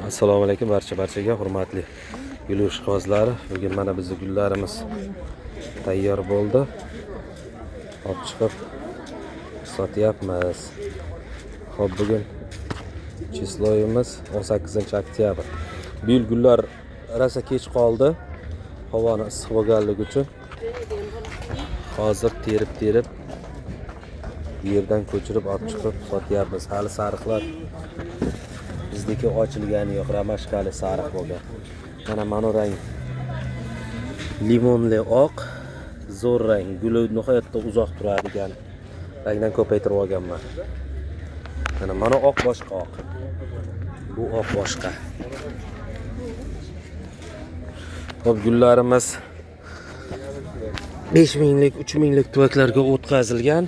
Assalomu alaykum barchaga hurmatli gul ishqibozlari. Bugun mana bizni gullarimiz tayyor bo'ldi. Olib chiqib sotyapmiz. Xo'p, bugun chisloyimiz 18 oktyabr. Bu yil gullar rosa kech qoldi. Havoni issiq bo'lganligi uchun hozir terib yerdan ko'chirib olib chiqib sotyapmiz. Hali sariqlar bizniki ochilgani yo'q, romashkali sariq bo'lgan. Mana mana rang limonli oq, zo'r rang, guli nihoyatda uzoq turadigan rangdan ko'paytirib olganman. Mana mana oq boshqa oq. Bu oq boshqa. Xo'p, gullarimiz 5 minglik, 3 minglik tuvaklarga o'tkazilgan.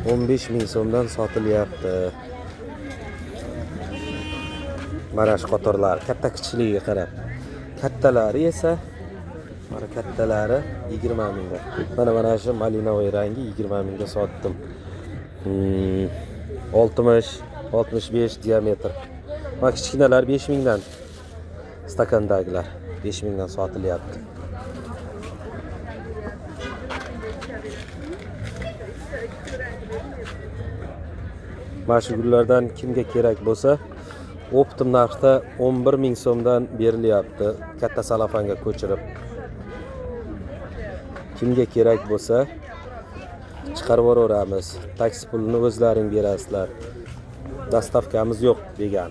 15 ming so'mdan sotilyapti. Mana shu qatorlar katta kichikligiga qarab. Kattalari esa mana kattalari 20 mingga. Mana shu malinoviy rangi 20 mingga sotdim. 60 65 diametr. Mana kichkinalar 5 mingdan. Stakandagilar 5 mingdan sotilyapti. Mana shu gullardan kimga kerak bo'lsa, optim narxda 11 ming so'mdan berilyapti, katta salafanga ko'chirib. Kimga kerak bo'lsa, chiqarib yuboramiz. Taksi pulini o'zlaring berasizlar. Dastavkamiz yo'q degan.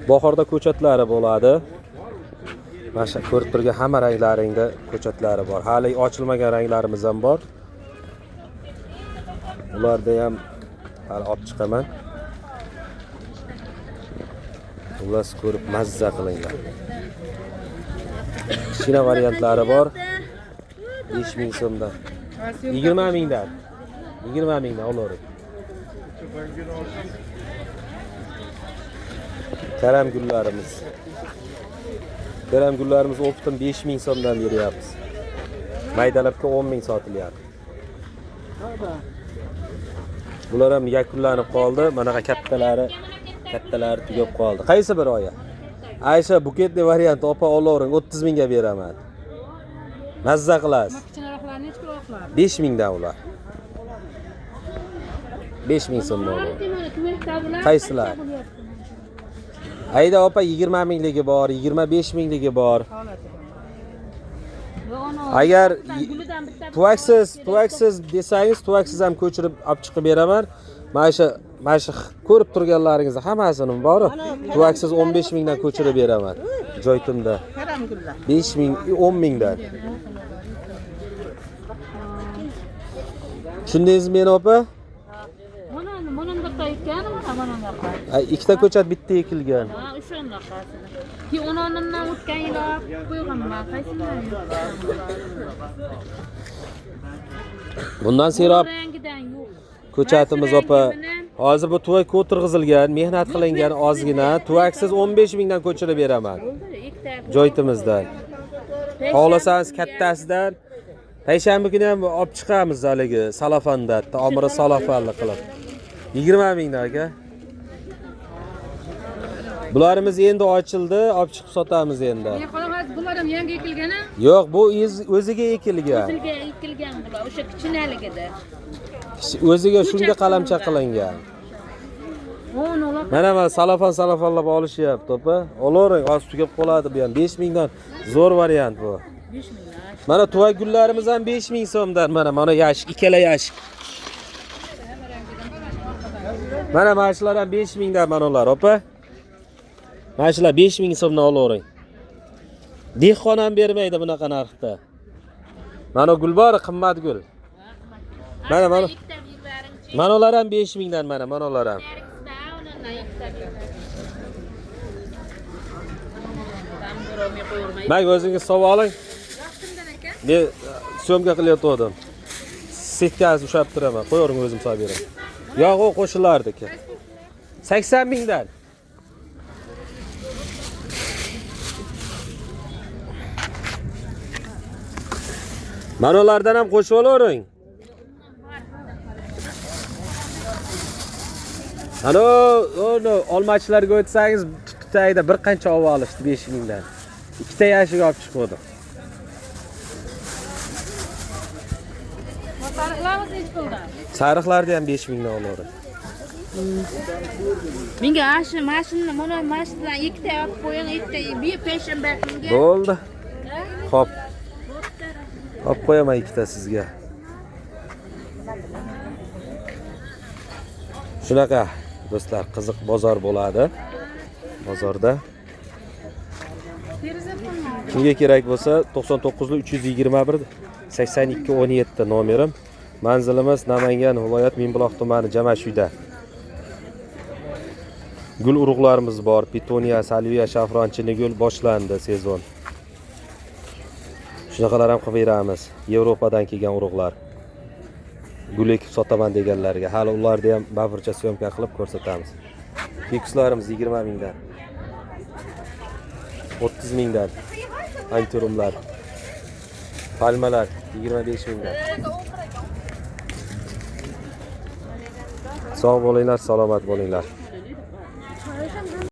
Bahorda ko'chatlari bo'ladi. Mana shu ko'rib turgan hamma ranglaringda ko'chatlari bor. Hali ochilmagan ranglarimiz ham bor. Ularda ham hali olib chiqaman. Ular ko'rib mazza qilinglar. Kichkina variantlari bor. 5 ming so'mdan. 20 mingdan. 20 mingdan olavering. Karam gullarimiz. Karam gullarimiz optim 5 ming so'mdan beryapmiz. Maydalabga 10 ming sotilyapti. Bular ham yakunlanib qoldi. Manaqa kattalari tugab qoldi. Qaysi bir oya? Aysha buketli variant opa olavering, 30 mingga beraman. Mazza qilasiz. Kichkinaroqlarni necha pul oqlar? 5 mingdan ular. 5 ming so'mdan ular. Qaysilar? Ayda opa 20 mingligi bor, 25 mingligi bor. Agar tuvaksiz desangiz, tuvaksiz ham ko'chirib olib chiqib beraman. Mana shu ko'rib turganlaringizni hammasini bor-ku, tuvaksiz 15 mingdan ko'chirib beraman. Joytimda. 5 ming, 10 mingdan. Tushundingizmi meni opa? Mana ekkan, mana bunaqa. Ikkita ko'chat bitta ekilgan. Ha, o'shanaqasini. Keyin o'nonimdan o'tgan yil olib qo'yganman. Qaysidan? Bundan serob rangidan yo'q. Ko'chatimiz opa. Hozir bu tuvak o'tirg'izilgan, mehnat qilingan ozgina. Tuvaksiz 15 mingdan ko'chirib beraman. Joytimizdan. Xohlasangiz kattasidan payshanba kuni ham olib chiqamiz haligi salafanda, tomiri salafanli qilib. 20 mingdan aka. Bularimiz endi ochildi, olib chiqib sotamiz endi. Bular ham yangi ekilgan-a? Yo'q, bu o'ziga ekilgan. O'ziga ekilgan bular, o'sha kichkinaligida. O'ziga shunga qalamcha qilingan. Mana mana salafanlab olishyapti, opa. Olavering, hozir tugab qoladi bu ham. 5 mingdan zo'r variant bu. 5 mingdan. Mana tuvak gullarimiz ham 5 ming so'mdan. Mana yashik, ikkala yashik. Mana shular ham 5 mingdan mana ular, opa. Mana shular 5 ming so'mdan olavering. Dehqon ham bermaydi bunaqa narxda. Mana gul bor, qimmat gul. Mana mana ular ham 5 mingdan mana ular ham. Mana o'zingiz savoling. Men syomka qilayotgandim. Setkasi ushlab turaman. Qo'yavering, o'zim solib beraman. Yo'q, u qo'shilardiki. 80 mingdan. Mana ulardan ham qo'shib olavering. Alo, uni olmachilarga o'tsangiz tut tagida bir qancha ov olishdi 5 mingdan. Ikkita yashik olib chiquvdim. Sariqlarimiz nechi puldan? Sariqlarni ham 5 mingdan olaveradi. Menga ashi mashina, mana mashinadan ikkita olib qo'ying, ikkita bir payshanba kunga. Bo'ldi. Xo'p. Olib qo'yaman ikkita sizga. Shunaqa do'stlar, qiziq bozor bo'ladi. Bozorda kimga kerak bo'lsa 99 321 82 17 nomerim. Manzilimiz Namangan viloyat Mingbuloq tumani Jamashuyda. Gul urug'larimiz bor, petuniya, salviya, shafron, chinigul boshlandi sezon. Shunaqalar ham qilib beramiz. Yevropadan kelgan urug'lar. Gul ekib sotaman deganlarga hali ularni ham baburcha syomka qilib ko'rsatamiz. Fikuslarimiz 20 mingdan. 30 mingdan. Anturumlar. Palmalar 25 mingdan. Sog' bo'linglar, salomat bo'linglar.